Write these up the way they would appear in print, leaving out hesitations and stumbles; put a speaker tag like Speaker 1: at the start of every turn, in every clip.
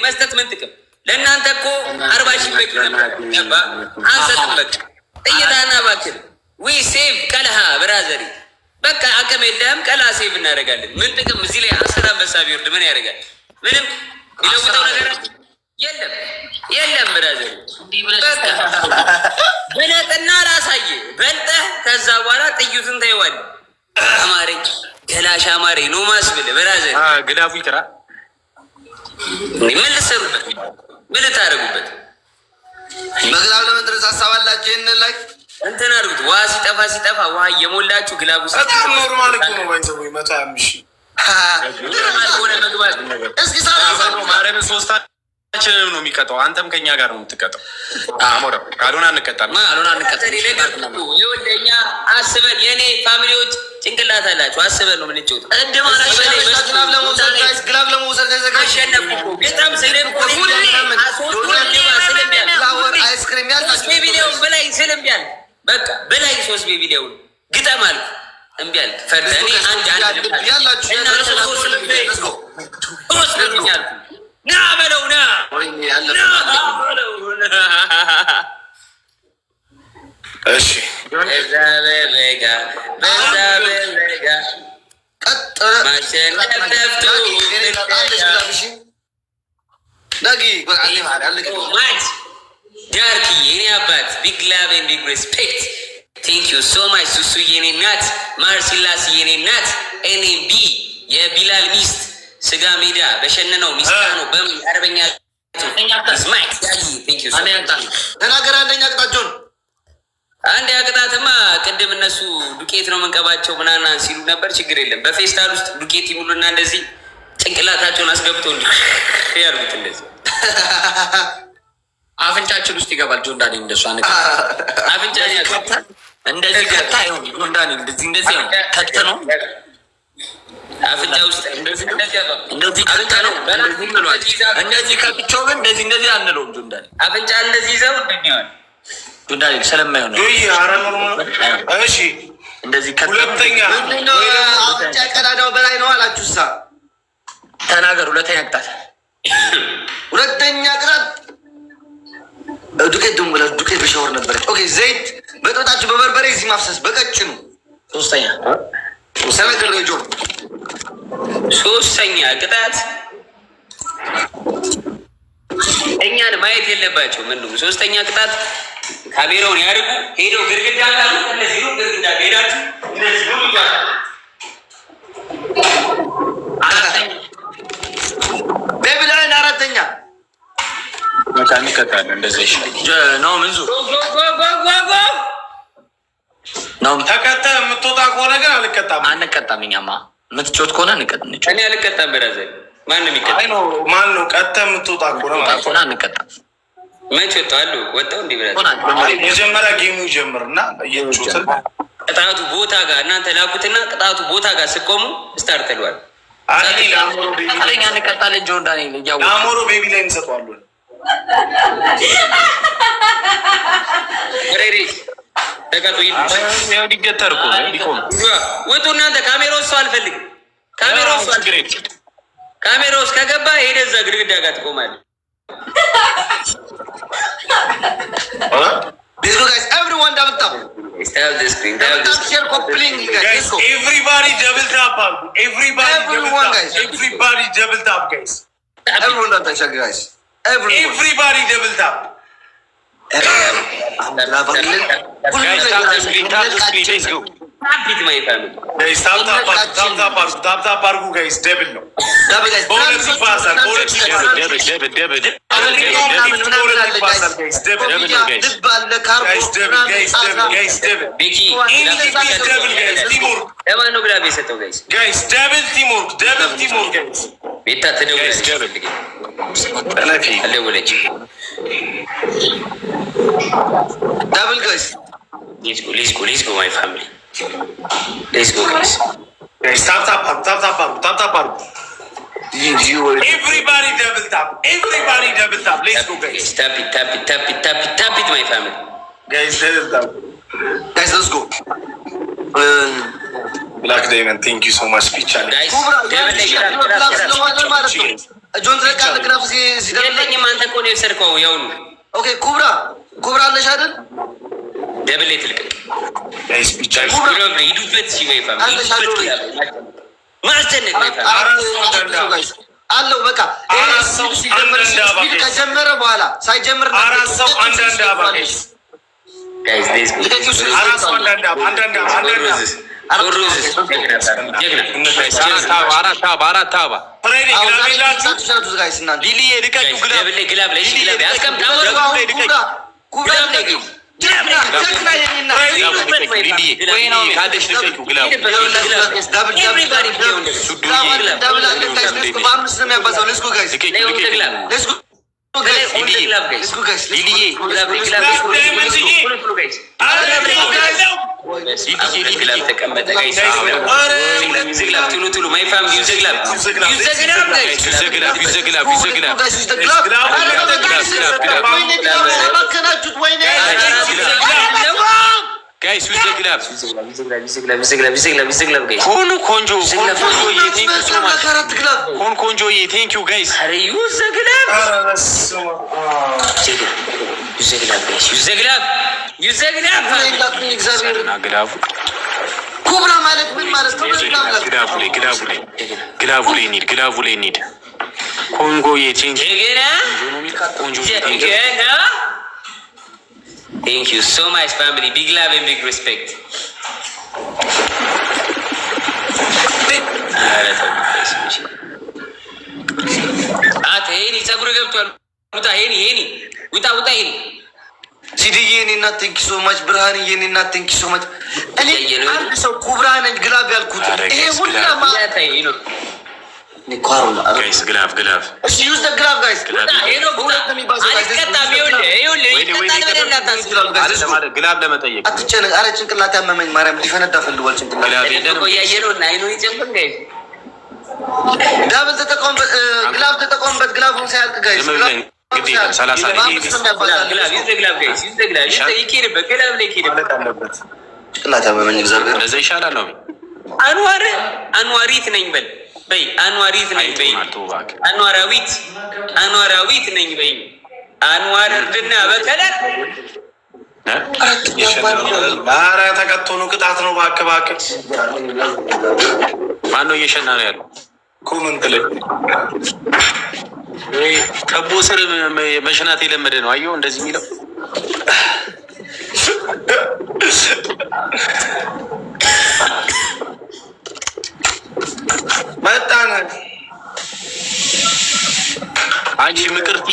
Speaker 1: መስጠት ምን ጥቅም? ለእናንተ እኮ 40,000 በቂ ነበር። ገባ? አንሰጥም። በቃ ጥይታና ባክን we save ቀልሃ brother፣ በቃ አቅም የለህም። ቀልሃ save እናደርጋለን። ምን ጥቅም? እዚህ ላይ 10 አንበሳ ቢወርድ ምን ያደርጋል? ምንም የሚለውጠው ነገር የለም፣ የለም brother። በቃ ብለጥና ላሳየ በልጠህ ከዛ በኋላ ጥይቱን ታይዋለህ። አማረኝ ገላሽ አማረኝ no ማስ ብለህ brother።
Speaker 2: Glove ኡ ይቅራ።
Speaker 1: ምን ልትሰሩበት? ምን ልታደርጉበት?
Speaker 3: በ glove ለመድረስ ሀሳብ አላቸው። ይህንን ላይ
Speaker 1: እንትን አድርጉት። ውሃ ሲጠፋ ሲጠፋ ውሃ እየሞላችሁ glove ኡ
Speaker 4: በጣም normal እኮ ነው። By the way 125,000።
Speaker 1: Normal ከሆነ መግባት
Speaker 3: እስኪ 30
Speaker 2: ማርያምን ሶስታችንንም ነው የሚቀጣው። አንተም ከኛ ጋር ነው የምትቀጣው። አሞራው ካልሆነ አንቀጣም።
Speaker 5: አልሆነ አንቀጣም።
Speaker 1: ነገር ይኸውልህ፣ እኛ አስበን የእኔ family ዎች ጭንቅላት አላቸው። አስበን ነው የምንጫወተው።
Speaker 3: Glove ለመውሰድ guys፣ glove ለመውሰድ ተዘጋጅ።
Speaker 1: አሸነፍኩ እኮ። ግጥም ስልም ሁሌ
Speaker 3: Flower አይስክሪም ያላችሁ
Speaker 1: Baby ሊሆን ብላኝ ስልም ቢያል በቃ ብላኝ ሶስት baby ሊሆን ግጠም አልኩ፣ እምቢ አልክ። ፈርተህ እኔ አንድ አንድ
Speaker 3: ያላችሁ
Speaker 1: እናንተ ሶስት ሶስት ልኝ አልኩ። ና በለው ና ና በለው ና።
Speaker 4: እሺ።
Speaker 1: በዛ በበጋ በዛ በበጋ
Speaker 3: ቀጥ
Speaker 1: ማሸነፍ ጠፍቶ
Speaker 3: ዳጊ
Speaker 1: Much ዳርክ የኔ አባት፣ big love and big respect, thank you so much። ሱሱ የኔ ናት፣ ማርሲላስ የኔ ናት፣ ኤንኤምቢ የቢላል ሚስት ስጋ ሜዳ በሸነነው ሚስታ ነው በምን አርበኛ ማይክ ዳጊ thank you so much።
Speaker 3: ተናገር። አንደኛ ቅጣቸውን።
Speaker 1: አንድ ቅጣትማ ቅድም እነሱ ዱቄት ነው መንቀባቸው ምናምን ሲሉ ነበር። ችግር የለም። በፌስታል ውስጥ ዱቄት ይሙሉና እንደዚህ ጭንቅላታቸውን አስገብተው እንዲህ ያርጉት እንደዚህ።
Speaker 5: አፍንጫችን ውስጥ ይገባል። ጆን ዳንኤል እንደሱ አነ
Speaker 1: አፍንጫ
Speaker 5: እንደዚህ ከታ ይሁን ጆን ዳንኤል እንደዚህ እንደዚህ ነው ከት ነው።
Speaker 1: አፍንጫ ውስጥ እንደዚህ
Speaker 5: እንደዚህ ከተ ነው እንደዚህ እንለዋለን። እንደዚህ ከትቸው ግን እንደዚህ እንደዚህ አንለውም። ጆን ዳንኤል
Speaker 1: አፍንጫ እንደዚህ ይዘው እንደሚሆን
Speaker 5: ጆን ዳንኤል ስለማይሆን ነው።
Speaker 4: ጆይ ኧረ normal። እሺ።
Speaker 5: እንደዚህ ከተ
Speaker 4: ሁለተኛ
Speaker 3: ምንድነው? አፍንጫ ቀዳዳው በላይ ነው አላችሁ ሳ
Speaker 5: ተናገር። ሁለተኛ ቅጣት።
Speaker 3: ሁለተኛ ቅጣት ዱቄት ደሞ ብላችሁ ዱቄት በሻወር ነበረ። Okay፣ ዘይት በጥብጣችሁ በበርበሬ እዚህ ማፍሰስ በቀጭኑ።
Speaker 5: ሶስተኛ።
Speaker 3: ተናገር ጆ።
Speaker 1: ሶስተኛ ቅጣት እኛን ማየት የለባቸው። ምን ነው ሶስተኛ ቅጣት? ካሜራውን ያርጉ። ሄደው ግድግዳ ካሉ እነዚህ ነው ግድግዳ ሄዳችሁ እነዚህ ነው ይባላል።
Speaker 5: አራተኛ።
Speaker 3: Baby line አራተኛ።
Speaker 2: በቃ እንቀጣለን። እንደዛ ይሻላል።
Speaker 5: ነው ምንዙ
Speaker 1: Go go go go go!
Speaker 5: ነው።
Speaker 4: ተቀጠ የምትወጣ ከሆነ ግን አልቀጣም።
Speaker 5: አንቀጣም። እኛማ የምትጮት ከሆነ እንቀጥ እንጮት
Speaker 1: እኔ አልቀጣም። Brother ማንም ይቀጣ።
Speaker 4: አይ ነው ማን ነው ቀጥተ የምትወጣ ከሆነ ማለት ነው።
Speaker 5: ከሆነ አንቀጣም።
Speaker 1: መች ወጣው አሉ ወጣው እንዲህ brother።
Speaker 4: አይ መጀመሪያ game ኡ ይጀምርና እየጮትን
Speaker 1: ቅጣቱ ቦታ ጋር እናንተ ላኩትና ቅጣቱ ቦታ ጋር ስቆሙ start ትለዋል።
Speaker 4: አይ ለአሞሮ baby
Speaker 5: እኛ እንቀጣለን። ጆን ዳንኤል እያወቅህ
Speaker 4: ለአሞሮ baby ላይ እንሰጠዋለን።
Speaker 1: Ready፣ ተቀጡ። ሂዱ።
Speaker 2: ያው ሊገተር እኮ ነው ሊቆም።
Speaker 1: ውጡ እናንተ። ካሜራ ውስጥ ሰው አልፈልግም። ካሜራ ውስጥ
Speaker 2: ችግር የለም።
Speaker 1: ካሜራ ውስጥ ከገባ ሄደህ እዛ ግድግዳ ጋር ትቆማለህ።
Speaker 3: Let's go guys, everyone double tap.
Speaker 1: Tap the screen, tap
Speaker 3: Double
Speaker 1: the
Speaker 3: tap, share, copy link guys.
Speaker 4: Guys,
Speaker 3: Let's go.
Speaker 4: Everybody double tap አድርጉ። Everybody double
Speaker 3: Everyone,
Speaker 4: tap.
Speaker 3: Guys.
Speaker 4: Everybody double tap, guys.
Speaker 3: Everyone double tap guys, everyone.
Speaker 4: Everybody double tap.
Speaker 3: አሁን glove አለን።
Speaker 2: Guys, tap the screen, tap the screen, let's go.
Speaker 1: Tap it, my family.
Speaker 4: Guys, tap tap አድርጉ፣ tap tap አድርጉ፣ tap tap አድርጉ guys። Double ነው።
Speaker 3: Double guys.
Speaker 4: በሁለት ይባዛል፣ በሁለት ይባዛል።
Speaker 2: Double, double, double.
Speaker 4: አንደኛውም gift በሁለት ይባዛል guys። Double.
Speaker 2: Double ነው guys.
Speaker 3: ልብ አለ ካርቦ
Speaker 4: Guys, double, guys, double, guys, double.
Speaker 1: ቤኪ።
Speaker 4: Anything is double, guys. Teamwork.
Speaker 1: ለማን ነው glove የሰጠው guys?
Speaker 4: Guys, double teamwork, double teamwork guys.
Speaker 1: ቤታ ትደውላለች።
Speaker 2: Guys, double.
Speaker 4: ጠለፊ።
Speaker 1: አልደወለችም።
Speaker 3: Double guys.
Speaker 1: Let's go, let's go, let's go, my family, let's go guys.
Speaker 4: Guys, tap tap አድርጉ፣ tap tap አድርጉ፣ tap tap አድርጉ። Everybody double tap, everybody double tap, let's go guys.
Speaker 1: Tap it, tap it, tap it, tap it, tap it, my family.
Speaker 4: Guys, double tap.
Speaker 3: Guys, let's go.
Speaker 4: Black Diamond, thank you so much ፒቻ።
Speaker 1: Guys,
Speaker 3: ኩብራ
Speaker 1: double ላይ glove
Speaker 3: ስለሆነ ማለት ነው። ጆን ትለቃለህ glove ሲደርስ።
Speaker 1: የለኝም። አንተ እኮ ነው የወሰድከው። ያውኑ።
Speaker 3: Okay፣ ኩብራ፣ ኩብራ አለሽ አይደል?
Speaker 1: Double ትልቅቅ።
Speaker 4: Guys፣ ቢቻል
Speaker 1: ሂዱበት። ሲ my family።
Speaker 3: አለሽ አይደል?
Speaker 1: ማስጨነቅ my family።
Speaker 4: አራት ሰው አንዳንድ አበባ።
Speaker 3: Guys አለው በቃ። ይሄ
Speaker 4: አራት ሰው
Speaker 3: ሲጀመር
Speaker 4: አንዳንድ አበባ
Speaker 3: speed
Speaker 4: guys።
Speaker 3: ከጀመረ በኋላ ሳይጀምር
Speaker 4: አራት ሰው አንዳንድ አበባ guys።
Speaker 1: Guys, let's go.
Speaker 4: አራት ሰው አንዳንድ አበባ፣ አንዳንድ አበባ፣ አንዳንድ አበባ።
Speaker 1: Roses፣ ጀግና።
Speaker 2: አራት አበባ፣ አራት አበባ፣ አራት አበባ።
Speaker 4: ፍሬዲ፣ glove የላችሁ?
Speaker 3: Guys እናንተ
Speaker 2: ሊሊዬ ልቀቂው glove።
Speaker 1: Double ላይ፣ glove ላይ፣ እሺ፣ glove ላይ አስቀምጥ።
Speaker 3: አሁን ኩብራ፣ ኩብራ ልቀቂው። ጀግና፣ ጀግና የኔ እናት።
Speaker 2: Glove ኡ ልቀቂው ሊሊዬ፣ ሊሊዬ ካለሽ ልቀቂው glove ኡ።
Speaker 3: Double double አለ guys። Let's go። በአምስት ነው የሚያባዛው። Let's go guys።
Speaker 2: ልቀቂው፣ ልቀቂው።
Speaker 3: Let's go guys። Let's go guys።
Speaker 2: ሊሊዬ።
Speaker 1: Glove ተቀመጠ guys። Use glove ቱሉ ቱሉ my family፣ use glove፣ use glove guys።
Speaker 2: Use glove፣ use glove፣ use glove።
Speaker 3: Guys, use glove። ወይኔ glove አባከናችሁት። ወይኔ።
Speaker 2: Guys, use glove።
Speaker 1: Use glove፣ use glove፣ use glove guys።
Speaker 2: ኮኑ ቆንጆ፣ ኮን ቆንጆዬ፣ thank you so much።
Speaker 3: አራት glove።
Speaker 2: ኮን ቆንጆዬ፣ thank you guys።
Speaker 1: ኧረ use glove።
Speaker 4: ኧረ በስመ አብ።
Speaker 1: Use glove guys፣ use glove፣ use glove።
Speaker 3: እግዚአብሔር።
Speaker 2: እና glove ኡ
Speaker 3: ኩብራ ማለት ምን ማለት ነው?
Speaker 2: Glove ኡ ላይ፣ glove ኡ ላይ፣ glove ኡ ላይ እንሂድ፣ glove ኡ ላይ እንሂድ። ኮንጎዬ thank you።
Speaker 1: ጀግና።
Speaker 2: ቆንጆ፣ thank you።
Speaker 1: ጀግና። Thank you so much, family. Big love and big respect. ኧረ ተው guys፣ እሺ። አት ሄኒ ፀጉር ገብቷል። ውጣ ሄኒ፣ ሄኒ ውጣ፣ ውጣ ሄኒ።
Speaker 3: ሲዲዬ የኔ እናት፣ thank you so much። ብርሃን የኔ እናት፣ thank you so much። እኔ አንድ ሰው ኩብራ ነኝ glove ያልኩት ይሄ ሁላ ማ
Speaker 2: Guys, glove፣ glove።
Speaker 3: እሺ፣ use the glove guys።
Speaker 1: ሄኖክ ውጣ። አልቀጣም። ይኸውልህ፣ ይኸውልህ ይቀጣል ብለህ እንዳታስብ።
Speaker 2: Glove ለመጠየቅ።
Speaker 3: አትጨነቅ። አረ ጭንቅላት ያመመኝ፣ ማርያም ሊፈነዳ ፈልጓል ጭንቅላት።
Speaker 2: Glove የለንም።
Speaker 1: እኮ እያየ ነው እና አይኑን ይጨፍን guys።
Speaker 3: Double ተጠቀሙበት፣ glove ተጠቀሙበት። Glove ኡን ሳያልቅ guys።
Speaker 2: ዝም ብለን ግድ የለም፣ 30።
Speaker 1: Glove፣ use glove guys፣ use glove። ይኬድበት፣ glove ላይ ይኬድበት።
Speaker 4: አለበት።
Speaker 3: ጭንቅላት ያመመኝ እግዚአብሔር።
Speaker 2: እንደዛ ይሻላል ነው።
Speaker 1: አንዋር፣ አንዋሪት ነኝ በል፣ በይ፣ አንዋሪት ነኝ በይ።
Speaker 2: አይቶናል። ተው እባክህ።
Speaker 1: አንዋራዊት፣ አንዋራዊት ነኝ በይ። አንዋር እርድና በ color።
Speaker 2: እ?
Speaker 4: ኧረ ተቀጥቶ ነው፣ ቅጣት ነው። እባክህ፣ እባክህ።
Speaker 2: ማነው እየሸና ነው ያለው?
Speaker 4: Comment ላይ።
Speaker 2: ከቦ ስር መሽናት የለመደ ነው። አየሁ እንደዚህ የሚለው።
Speaker 4: መጣን።
Speaker 2: አንቺ ምቅርቲ፣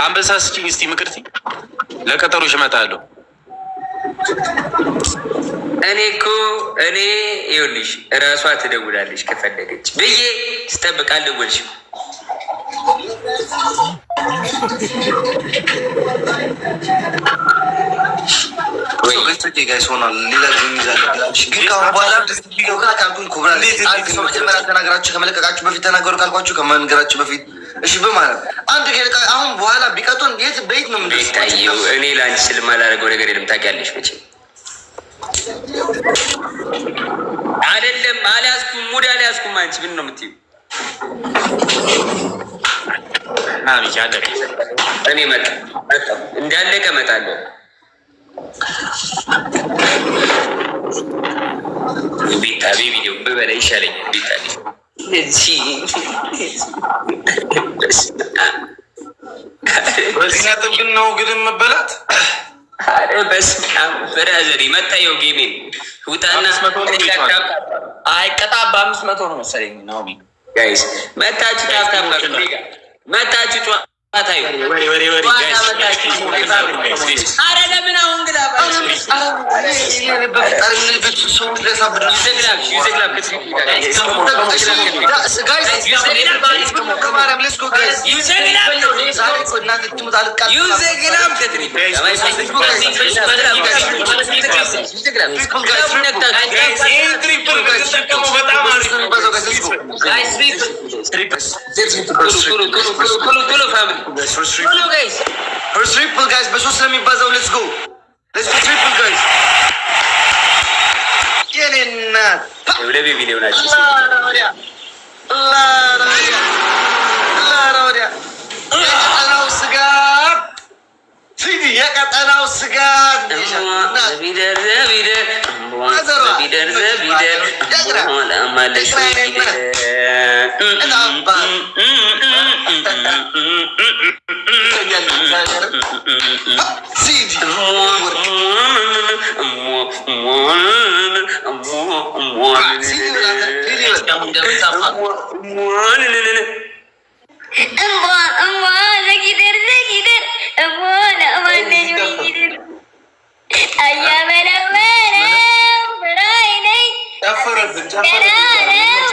Speaker 2: አንበሳ ስጪኝ እስቲ ምቅርቲ፣ ለቀጠሮሽ እመጣለሁ።
Speaker 1: እኔ እኮ እኔ ይኸውልሽ እራሷ ትደውላለች ከፈለገች ብዬ ስጠብቅ አልደወልሽም።
Speaker 3: Guys ሆኗል። ሌላ ጊዜ እንይዛለን። ግን ከአሁን በኋላ ኩብራ ካልኩኝ ኩብራ። አንድ ሰው መጀመሪያ ተናገራችሁ ከመለቀቃችሁ በፊት ተናገሩ ካልኳችሁ ከመንገራችሁ በፊት እሺ በማለት አንድ አሁን በኋላ ቢቀጡን የት በየት ነው የምንደርሰው?
Speaker 1: ቤታዬው፣ እኔ ለአንቺ ስል የማላደርገው ነገር የለም። ታውቂያለሽ መቼም አይደለም። አልያዝኩም፣ mood አልያዝኩም። አንቺ ምን ነው የምትይው?
Speaker 2: አብይ አለቀ።
Speaker 1: እኔ መጣ መጣሁ፣ እንዳለቀ እመጣለሁ። ቤታ ቪዲዮ ብበላ ይሻለኛል። ቤታ እዚህ
Speaker 4: በዚህ ነጥብ ግን ነው ግን መበላት።
Speaker 1: ኧረ በስመ አብ brother፣ መታየው game ኤን ውጣና
Speaker 2: 500 ነው የሚጫወተው።
Speaker 5: አይ ቅጣ በ500 ነው መሰለኝ ናኦሚ።
Speaker 1: Guys፣ መታችሁ tap tap መታችሁ ጨዋታ ይሁን።
Speaker 2: ወሬ ወሬ ወሬ guys።
Speaker 1: ኧረ ለምን አሁን glove?
Speaker 3: በፈጣሪ ሰዎች ሊያሳብዱ።
Speaker 1: Use glove፣ use glove።
Speaker 3: Guys ከማርያም let's go guys።
Speaker 1: Use glove።
Speaker 3: ዛሬ እኮ እናቴ ትሙት አልቃል።
Speaker 1: Use glove።
Speaker 4: ይህን triple ብትጠቀሙ በጣም አሪፍ ነው።
Speaker 1: ቶሎ family፣ ቶሎ guys።
Speaker 3: Triple guys፣ በሶስት ነው የሚባዛው። Let's go, let's go, triple guys። የኔ እናት።
Speaker 1: ለ baby ሊሆናችሁ።
Speaker 3: ላ
Speaker 1: ዘቢደር ዘቢደር ዘቢደር ዘቢደር ለማለሽ
Speaker 6: እምቧ እምቧ ዘጊደር ዘጊደር እምቧ ለማለሽ ወይጊደር አያ በለው በለው ብራይ ነኝ
Speaker 4: ጨፈረብን
Speaker 6: ገና ነው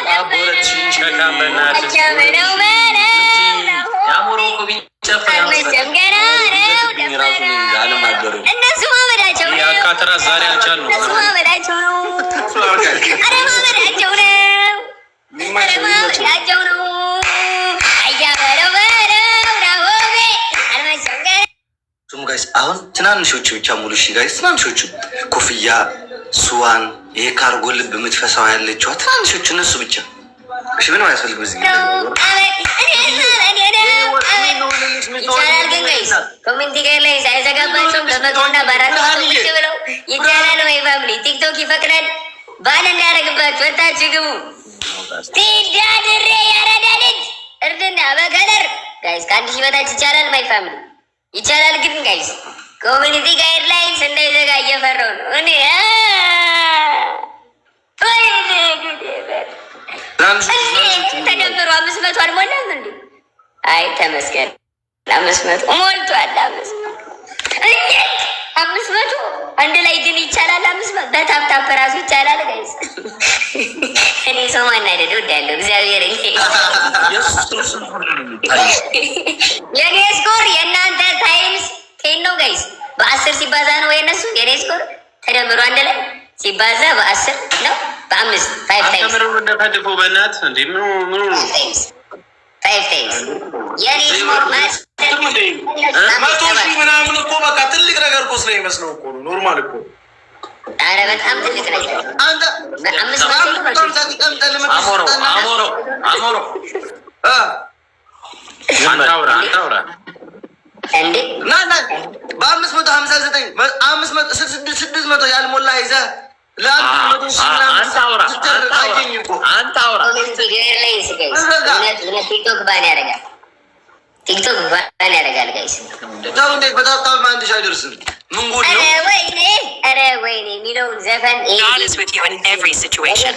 Speaker 6: አያ በለው በለው አልመሸም ገና ነው እነሱ ማመዳቸው ነው።
Speaker 2: የአካተራ ዛሬ አልቻልነውም።
Speaker 6: እነሱ ማመዳቸው ነው። ኧረ ማመዳቸው ነው። ኧረ ማመዳቸው ነው። አያ በለው በለው ናሆሜ አልመሸም ገና
Speaker 3: ስሙ guys፣ አሁን ትናንሾቹ ብቻ ሙሉ። እሺ guys፣ ትናንሾቹ ኮፍያ፣ ስዋን፣ ይሄ ካርጎ ልብ የምትፈሳው ያለችዋ ትናንሾቹ እነሱ ብቻ። እሺ ምንም አያስፈልግም እዚህ
Speaker 6: ይቻላል ግን guys community guideline ሳይዘጋባቸውም በ100ና በ400 ቁጭ ብለው ይቻላል ወይ family? ቲክቶክ ይፈቅዳል። Ban እንዳያደርግባችሁ ወታችሁ ግቡ። ሲዳድሬ ያረዳ ልጅ እርድና በ color guys ከ1,000 በታች ይቻላል። My family ይቻላል ግን guys community guidelines እንዳይዘጋ እየፈራሁ ነው እኔ። ወይኔ ጉዴ! ተደምሮ 500 አልሞላም እንዴ? አይ ተመስገን፣ 500 ሞልቷል። 500 እንዴት 500 አንድ ላይ ግን ይቻላል። 500 በ tap tap ራሱ ይቻላል guys። እኔ ሰው ማናደድ እወዳለሁ። እግዚአብሔር የኔ score የእናንተ times 10 ነው guys። በ10 ሲባዛ ነው የነሱ የኔ score ተደምሮ አንድ ላይ ሲባዛ በ10 ነው በአምስት five times።
Speaker 2: አንተ ምንም እንደፈልፈው በእናትህ እንዴ ምኑ ምኑ ነው?
Speaker 6: Five times የኔ score ማለት
Speaker 4: 100,000 ምናምን እኮ በቃ ትልቅ ነገር እኮ ስለሚመስለው እኮ ነው። Normal እኮ።
Speaker 6: ኧረ በጣም ትልቅ ነገር
Speaker 3: አንተ
Speaker 6: 500
Speaker 5: አሞሮ አሞሮ አሞሮ
Speaker 2: አንተ አውራ፣ አንተ አውራ።
Speaker 6: እንዴ።
Speaker 3: ና ና፣ በ559 500 600 ያልሞላ ይዘህ ለ100,000 ምናምን
Speaker 5: አንተ አውራ
Speaker 3: ስትደርግ አየኝ እኮ።
Speaker 5: አንተ አውራ።
Speaker 6: Community guidelines guys፣ እውነት እውነት ቲክቶክ ban ያደርጋል። ቲክቶክ ban ያደርጋል guys።
Speaker 3: ተው፣ እንዴት በ tap tap 1,000 አይደርስም? ምን ጉድ
Speaker 6: ኧረ
Speaker 3: ነው?
Speaker 6: ወይኔ ኧረ ወይኔ የሚለውን ዘፈን
Speaker 7: God is with you in every situation.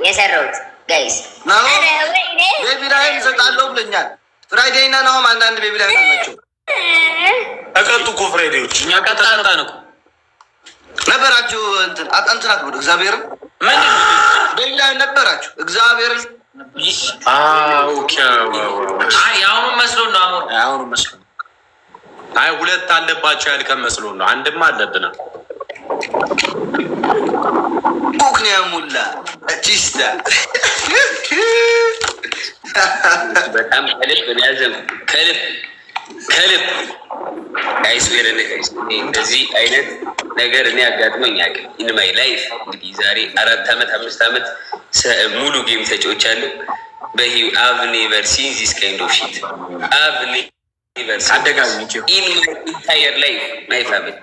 Speaker 6: የሰራሁት guys።
Speaker 3: ናሆም
Speaker 6: ኧረ ወይኔ
Speaker 3: Baby lion እሰጣለሁ ብለኛል። ፍራይዴይ እና ናሆም አንዳንድ baby lion አላቸው።
Speaker 4: ተቀጡ እኮ ፍራይዴዎች።
Speaker 2: እኛ እኮ ተቀጣን እኮ።
Speaker 3: ነበራችሁ እንትን እንትን አትበሉ። እግዚአብሔርን
Speaker 2: ምንድን ነው?
Speaker 3: Baby lion ነበራችሁ እግዚአብሔርን።
Speaker 2: Okay።
Speaker 5: አይ የአሁኑ መስሎን ነው አሞሮ።
Speaker 2: አሁኑ መስሎ፣ አይ ሁለት አለባቸው ያልከን መስሎ ነው። አንድማ አለብን።
Speaker 3: ኩክኒያ ሙላ ቺስታ።
Speaker 1: በጣም ከልብ ነው ያዘንኩት። ከልብ ከልብ I swear guys፣ እንደዚህ አይነት ነገር እኔ አጋጥሞኝ አያውቅም in my life። እንግዲህ ዛሬ 4 ዓመት 5 ዓመት ሙሉ game ተጫውቻለሁ። በህይወቴ I've never seen this kind of shit. I've never
Speaker 2: አደጋግሚ።
Speaker 1: In my entire life, my family።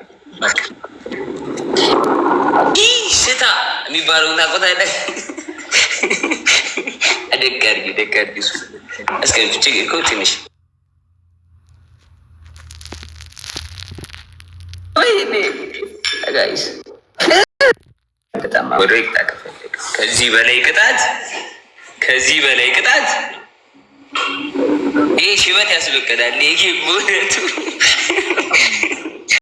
Speaker 1: ይህ ሽታ የሚባለውን ታውቆታለህ? ደግ አድርጊ፣ ደግ አድርጊ። እሱ እስከ እኮ ትንሽ ወይኔ guys፣ በጣም ወደ ይቅጣ ከፈለገ። ከዚህ በላይ ቅጣት፣ ከዚህ በላይ ቅጣት። ይሄ ሽበት ያስበቀዳል። ይሄ በእውነቱ